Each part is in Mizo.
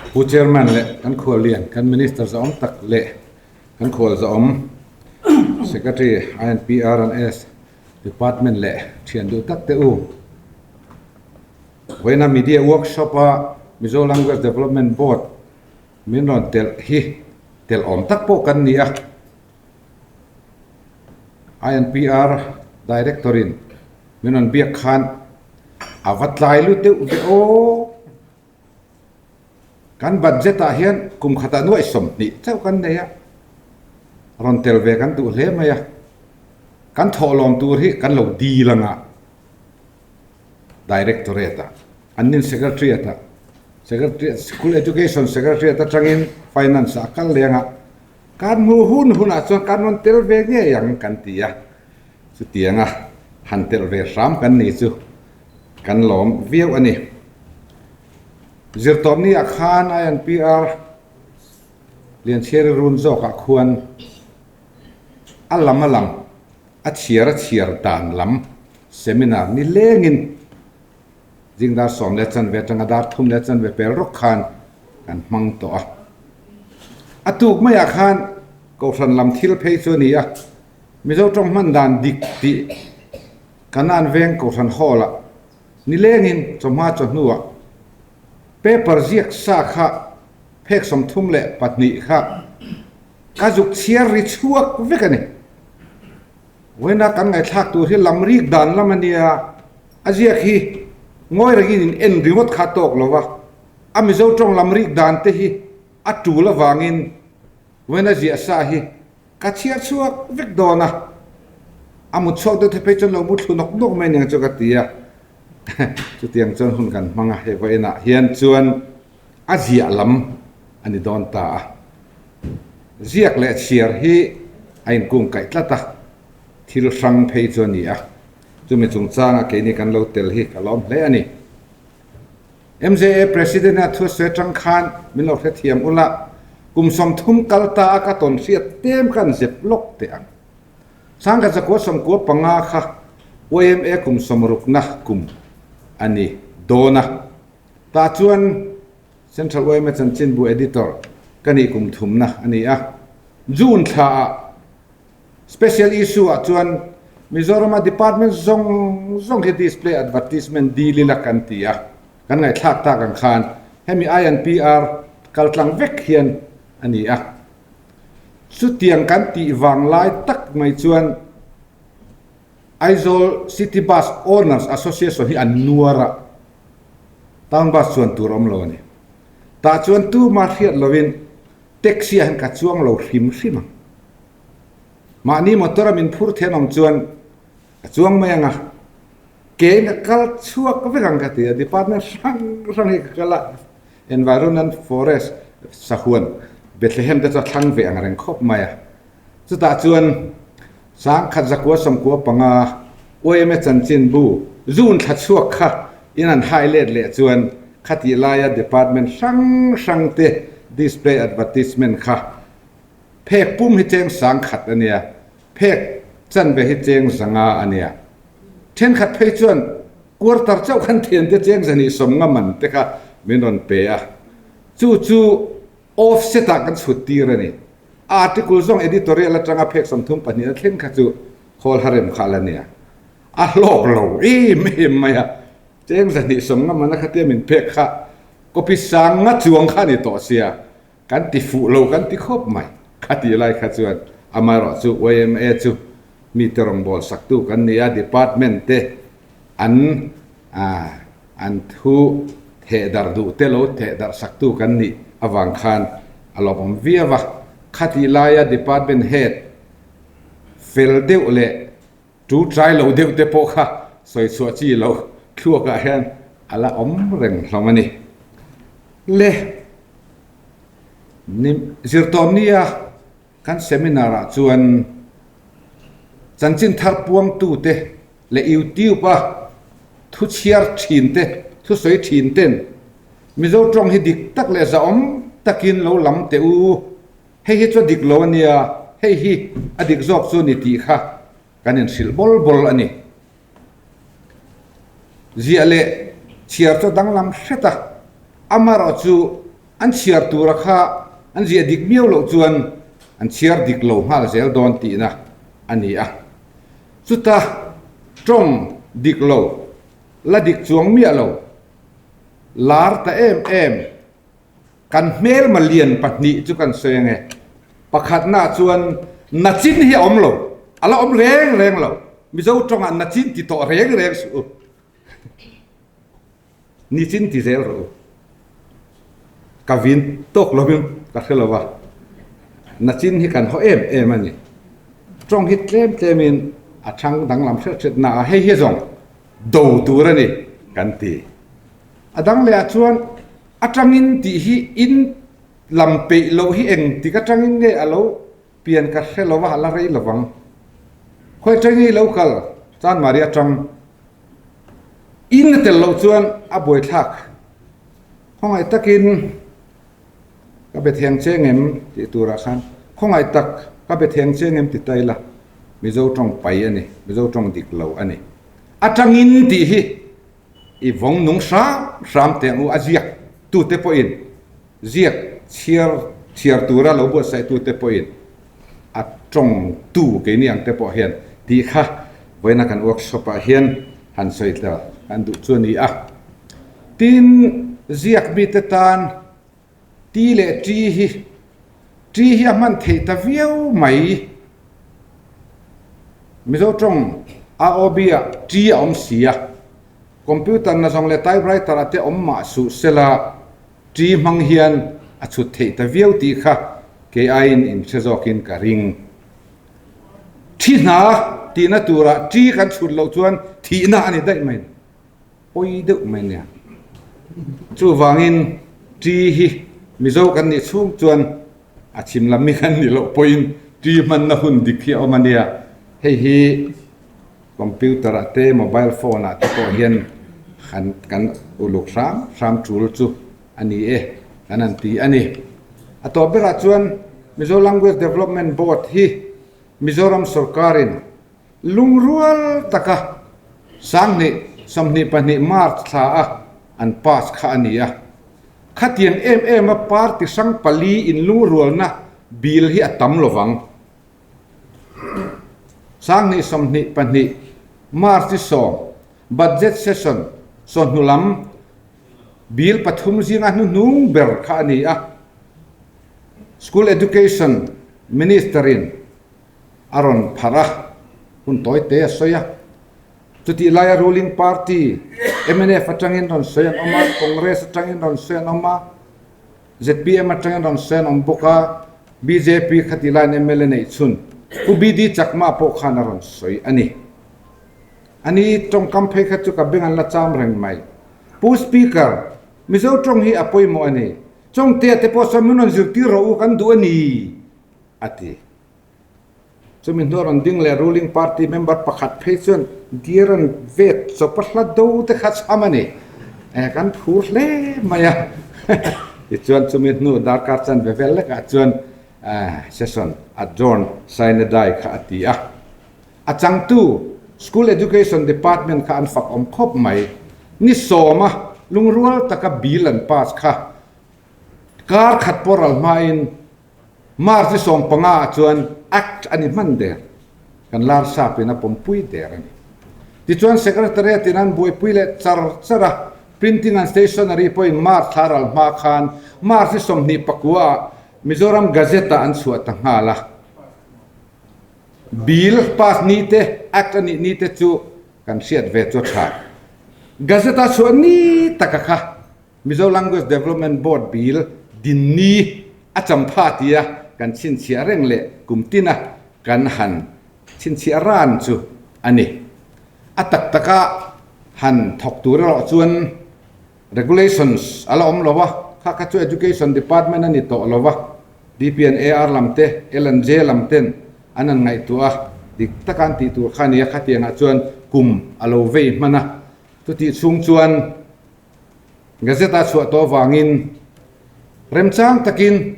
Pu Chairman leh kan khuallian, kan Minister zahawm tak leh kan khual zahawm Secretary INPR and S Department leh thian duh tak te u. Vawiina Media Workshop a Mizo Language Development Board min rawn telh hi telh awm tak pawh kan ni a. INPR Director in min rawn biak khan a va tlai lut deuh ve aw. Kan budget ah hian kum khatah nuaih 20 chauh kan nei a, rawn tel ve kan duh hle mai a, kan thawhlawm tur hi kan lo dil anga Directorate ah, an nin Secretariat ah, Secretariat, School Education Secretariat atangin Finance ah a kal leng a, kan hmu hun hunah chuan kan rawn tel ve ngei ang kan ti a, chutianga han telh ve hram kan ni chu kan lawm viau a ni. Zirtawpni ah khan INPR Lianchhiari run zawkah khuan a lam a lam a chhiar a chhiar dan lam seminar ni lengin zing dar sawm leh chanve atanga dar thum leh chanve pel rawk khan kan hmang tawh a. A tuk maiah khan Kohhran lam thil phei chu a ni a, Mizo tawng hman dan dik tih Kanan veng Kohhran Hall ah Nilengin chawhma chawhnuah paper ziak sa kha phek 32 kha ka zuk chhiar ri chhuak vek a ni. Vawiina kan ngaihthlak tur hi lam rik dan lam a nia, a ziak hi ngawi rengin in en ringawt kha tawk lo va, a Mizo tawng lam rik dan te hi a tul avangin vawiina ziah sa hi Ka chhiar chhuak vek dawn a, a mut chhuak deuh te phei chuan lo mu thlu nawk nawk mai aniang chu ka ti a. Chutiang chuan hun kan hmang a, hei vawiinah hian chuan a ziah lam a ni dawn ta a. Ziak leh chhiar hi a inkung kaih tlat a, thil hrang phei chu a ni a. Chumi chungchanga keini kan lo tel hi ka lawm hle a ni. MJA President a thu sawi atang khan min lo hrethiam ula, kum 30 kal ta a ka tawn hriat tem khan zep lawk teh ang. Sangkhat zakua 95 kha YMA kum sawmrukna kum a ni dawn a, tah chuan Central YMA chanchinbu editor ka nih kum thumna a ni a. June thla ah Special issue ah chuan Mizorama department zawng zawng hi display advertisement dil ila kan ti a, kan ngaihthlak tak ang khan hemi INPR kaltlang vek hian a ni a. Chutiang kan tih vang lai tak mai chuan Aizawl City Bus Owners Association hi an nuar a, town bus chuan tur awm lo a ni. Tah chuan tuma hriat lovin Taxi ah hian ka chuang lo hrim hrim ang. Mahni motor a min phur thian awm chuan ka chuang mai ang a, ke in ka kal chhuak vek ang ka ti a, department hrang hrang hi ka kal a, Environment Forest sahuan Bethlehem te chu a thlang ve ang reng khawp mai a. Chutah chuan 1995 YMA chanchinbu June thla chhuak kha in an hai let leh chuan khatih laia department hrang hrang te display advertisement kha phek pum hi cheng 1000 a nia, phek chanve hi cheng 500 a nia. Thenkhat phei chuan quarter chauh khan thian te cheng 250 man te kha min rawn pe a, chu chu offset ah kan chhut tir a ni. Article zawng editorial atanga phek 32 a thleng kha chu khawl harem kha la nia. A hlawk lo em em mai a, cheng 250 man a khatia min pek kha copy 500 chuang kha a ni tawh sia, kan ti fuh lo kan ti khawp mai. Kha ti lai kha chuan amaherawh chu YMA chu mite rawngbâwl saktu kan ni a, department te an an thu theh darh duh te lo theh darh saktu kan nih avang khan a lawmawm viau a. Khatih laia department head fel deuh leh tu trai lo deuh te pawh kha sawi chhuah chi lo thluakah hian a la awm reng hlawm a ni. Le zirtawmnia kan seminar ah chuan chanchin thar puangtute leh YouTube a thu chhiar thin te, thu sawi thin ten Mizo tawng hi dik tak leh zahawm takin lo lam teh u, hei hi chu a dik lo a nia, hei hi a dik zawk chu a ni tih kha kan inhrilh bawl bawl a ni. Ziah leh chhiar chu a danglam hret a, amaherawh chu. An chhiar tura kha an ziah dik miau loh chuan an chhiar dik lo nghal zel dawn tihna a ni a. Chuta tawng dik lo, la dik chuang miah lo, lar ta em em kan hmelma lian pahnih chu kan sawi ange. Pakhatnaah chuan nachin hi a awm lo, a la awm reng reng lo. Mizo tawngah nachin ti tawh reng reng suh u. Nichin ti zel rawh u. Ka vin tawk lovin ka hre lo va, nachin hi kan haw em em a ni. Tawng hi tlem tlemin a thang danglam hret hret na a, hei hi zawng do tur a ni kan ti. A dang leh ah chuan atangin tih hi in lam peih loh hi eng tik atangin nge a lo pian ka hre lo va, a la rei lovang. Khawi atangin i lo kal? Chanmari atang. In a tel loh chuan a buaithlak. Khawngaih takin ka be theng che ngem tih turah khan khawngaih tak ka be theng che ngem ti ta ila Mizo tawng pai a ni, Mizo tawng dik lo a ni. Atangin tih hi i vawng nung hram hram teh ang u, a ziak tute pawhin ziak chhiar chhiar tura lo buatsaih tute pawhin a tawngtu keini ang te pawh hian tih kha vawiina kan workshop ah hian han sawi tel kan duh chu a ni a. Tin, ziak mite tan ti leh ṭi hi ṭi hi a hman theih ta viau mai. Mizo tawng AOB ah ṭi a awm si a, computer nazawng leh typewriter ah te awm mah suh sela Ṭi hmang hian a chhut theih ta viau tih kha kei aiin inhre zawkin ka ring. Ṭhi hna tihna turah ṭi kan chhut loh chuan thihna a ni daih mai, pawi deuh mai nia. Chuvangin ṭi hi Mizo kan nih chhung chuan a chhim lam mi kan nih loh pawhin ṭi hmanna hun dik hi a awm a nia. Hei hi Computer ah te mobile phone ah te pawh hian han kan uluk hram hram tul chu a ni e kan han ti a ni. A tawp berah chuan Mizo Language Development Board hi Mizoram sorkarin lungrual taka 2024 March thla a an pass kha a ni a. Khatiang em em a party hrang pali inlungrualna bill hi a tam lovang. 2022 March ni 10 Budget Session chawhnu lam Bill pathum zinga hnuhnung ber kha a ni a. School Education Minister-in a rawn pharh a, hun tawi te a sawi a. Chutih laia ruling party mnf atangin rawn sawi an awm a, Congress atangin rawn sawi an awm a, Zpm atangin rawn sawi an awm bawk a, bjp khatih laiin mla neih chhun Pu BD Chakma pawh khan a rawn sawi a ni. A ni tawngkam phei kha chu ka beng an la cham reng mai. Pu Speaker, Mizo tawng hi a pawimawh a ni. Chawngtea te pawh sawn min rawn zirtir rawh u kan duh a ni, a ti. Chumi hnuah rawn ding leh ruling party member pakhat phei chuan deer an vet chawp a hla do te kha chham a ni. Eh, kan phur hle mai a. Tichuan chumi hnu darkar chanve vel lekah chuan session adjourn sine die kha a ti a. A changtu School Education Department kha an fak awm khawp mai. Ni sawma lungrual taka bill an pass kha kar khat pawh ral hmain March ni 15 ah chuan Act a ni hman der. Kan lar sap in a pawmpui der a ni. Tichuan Secretariat in an buaipui leh char char a, Printing and Stationery pawhin March thla ral hma khan March ni 29 ah Mizoram Gazette ah an chhuah ta nghal a. Bill pass ni te, Act a nih ni te chu kan hriat ve chu a tha. Gazette a chhuah ni taka kha Mizo Language Development Board Bill din ni a champha tia kan chhinchhiah reng leh kum tina kan han chhinchhiah ran chu a ni. A tak taka han thawk tur erawh chuan regulations a la awm lo a, kha kha chu Education Department a ni tawh lo a, DP and AR lam te, L and J lam ten an han ngaihtuah a, dik taka an tih tur kha a ni a, khatiangah chuan kum a lo vei hman a, chutih chhung chuan Gazette a chhuah tawh avangin remchang takin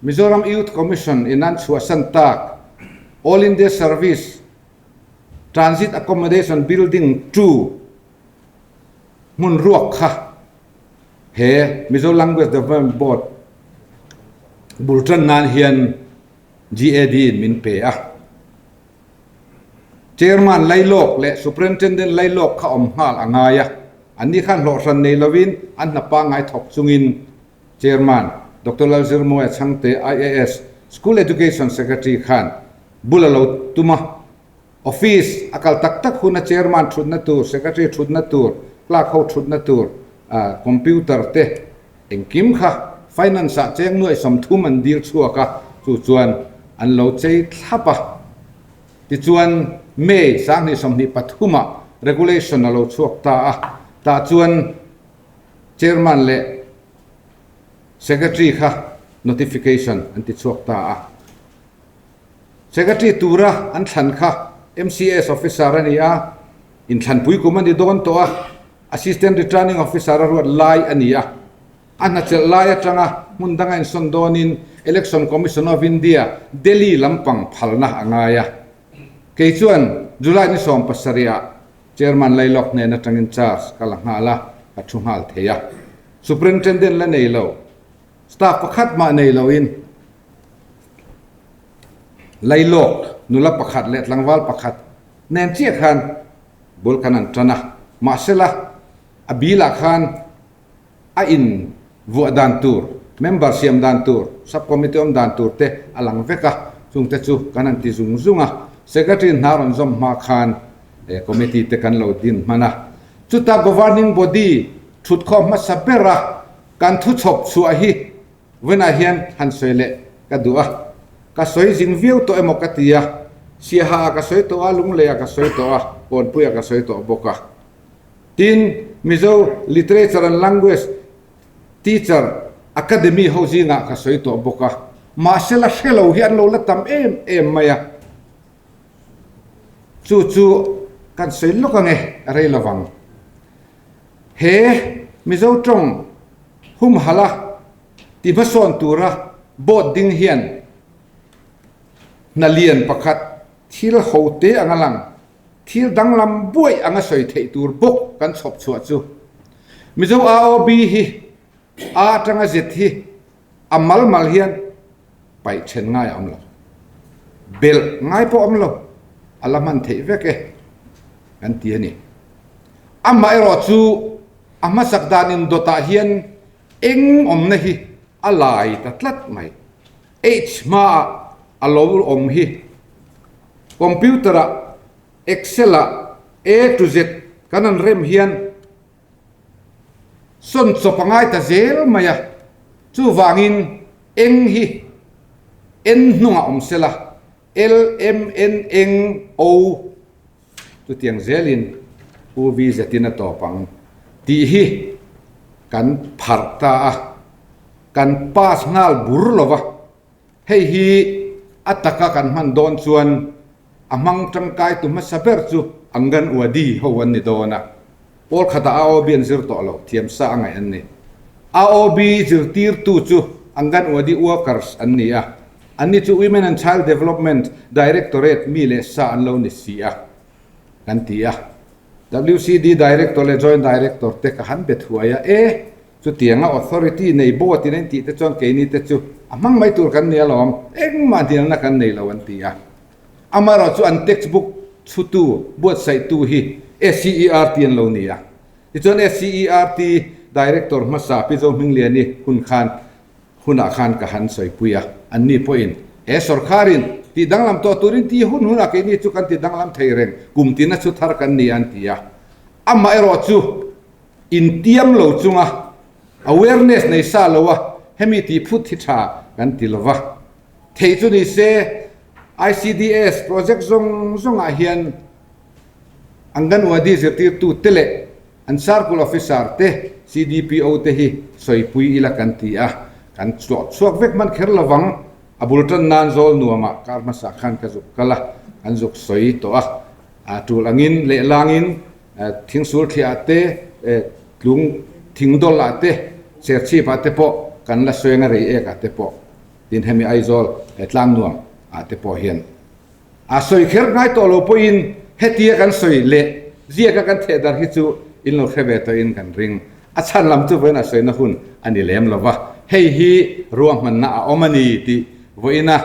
Mizoram Youth Commission in an chhuahsan tak All India Service Transit Accommodation Building ii hmun ruak kha he Mizo Language Development Board. Bul tan nan hian GAD in min pe a. Chairman lailawk leh Superintendent lailawk kha awm nghal a ngai a. Anni khan hlawh hran nei lovin an hna pangngai thawk chungin Chairman Doctor Lalzirmawia Chhangte IAS School Education Secretary khan bul a lo tum a. Office a kal tak tak huna Chairman thutna tur, Secretary thutna tur, Clerk ho thutna tur, Computer te engkim kha Finance ah cheng nuaih 30 an dil chhuak a, chu chuan an lo chei thlap a. Tichuan May 2023 ah Regulation a lo chhuak ta a, tah chuan Chairman leh Secretary kha Notification an ti chhuak ta a. Secretary tura an thlan kha MCS Officer a ni a, inthlanpui kum a ni dawn tawh a, Assistant Returning Officer a ruat lai a ni a. A hnachelh lai atanga hmun danga insawn dawnin Election Commission of India, Delhi lampang phalna a ngai a. Kei chuan July ni 70 ah Chairman Lailawk hnen atangin charge ka la nghal a, ka thu nghal thei a. Superintendent la nei lo, staff pakhat mah nei loin Lailawk nula pakhat leh tlangval pakhat nen chiah khan bul kan an tan a, mahsela a bilah khan a in vuah dan tur, member siam dan tur, sub committee awm dan tur te a lang vek a, chungte chu kan han ti zung zung a, secretary hna rawn zawm hma khan committee te kan lo din hman a, chuta governing body thutkhawm hmasa bera kan thuchhawp chhuah hi Vawiinah hian han sawi leh ka duh a, ka sawi zing viau tawh emaw ka ti a, Siaha ah ka sawi tawh a, Lunglei ah ka sawi tawh a, Kawnpui ah ka sawi tawh bawk a. Tin, Mizo Literature and Language Teacher Academy ho zingah ka sawi tawh bawk a, mahse la hre lo hi an lo la tam em em mai a, chu chu kan sawi lawk ange a rei lovang. He Mizo tawng humhalh a ti hmasawn tura board ding hian hna lian pakhat thil ho te anga lang, thil danglam buaih anga sawi theih tur bawk kan chhawp chhuah chu. Mizo AOB hi A atanga zet hi a mal mal hian paih then ngai a awm lo. Belh ngai pawh a awm lo, a la hman theih vek e kan ti a ni. Amaherawh chu a hmasak dan indawtah hian eng awmna hi a lai ta tlat mai. H hmaah a lo awm hi computer-ah Excel-ah A to Z kan han rem hian Sawn chawp a ngai ta zel mai a, chuvangin eng hi N hnungah awm se la, L, M, N, Eng, O chutiang zelin U, V, Z in a tawp ang tih hi kan pharh ta a, kan pass nghal bur lo va. Hei hi a taka kan hman dawn chuan a hmang tangkai tu hmasa ber chu Anganwadi ho an ni dawn a, pawl khatah AOB an zir tawh lo, thiamsa a ngaih an ni. AOB zirtirtu chu Anganwadi workers an ni a, anni chu Women and Child Development Directorate mi leh sa an lo ni si a, kan ti a. WCD Director leh Joint Director te ka han be thuai a, e, Chutianga authority nei board in a intih te chuan keini te chu a hmang mai tur kan ni alawm, engmah hnialna kan nei lo an ti a. Amaherawh chu an textbook chhutu, buatsaihtu hi SCERT an lo ni a. Tichuan SCERT Director hmasa Pi Zohmingliani hun khan hunah khan ka han sawipui a, anni pawhin he sawrkharin tih danglam tawh turin ti hun hunah keini chu kan ti danglam thei reng, kum tina chhu thar kan ni a an ti a. Amaherawh chu Intiam lo chunga awareness nei sa lo a, hemi tih phut hi tha kan ti lo va. Thei chu ni se ICDS project zawng zawngah hian Anganwadi zirtirtu te leh an Circle Officer te, CDPO te hi sawipui ila kan ti a, kan tlawh chhuak vek hman kher lo vang. A bul tan nan zawl nuamah kar hmasa khan ka zuk kal a, an zuk sawi tawh a, a tul angin lehlangin Thingsul thliah te, tlung thingdawlh ah te, serchhip ah te pawh kan la sawi anga rei ek ah te pawh tin hemi Aizawl tlang nuam ah te pawh hian a sawi kher ngai tawh lo pawhin hetia kan sawi leh ziaka kan theh dar hi chu in lo hre ve tawhin kan ring. A chhan lam chu vawiin a sawina hun a ni lem lo va. Hei hi ruahmanna a awm a ni tih vawiina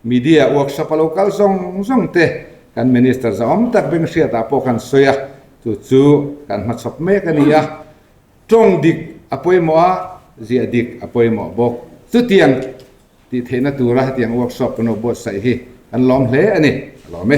media workshop a lo kal zawng zawng te kan Minister zahawm tak beng hriatah pawh kan sawi a, chu chu kan hmachhawp mek a ni a. Tawng dik a pawimawh a, ziah dik a pawimawh bawk. Chutiang tih theihna tura hetiang workshop kan lo buatsaih hi kan lawm hle a ni. A lawm e.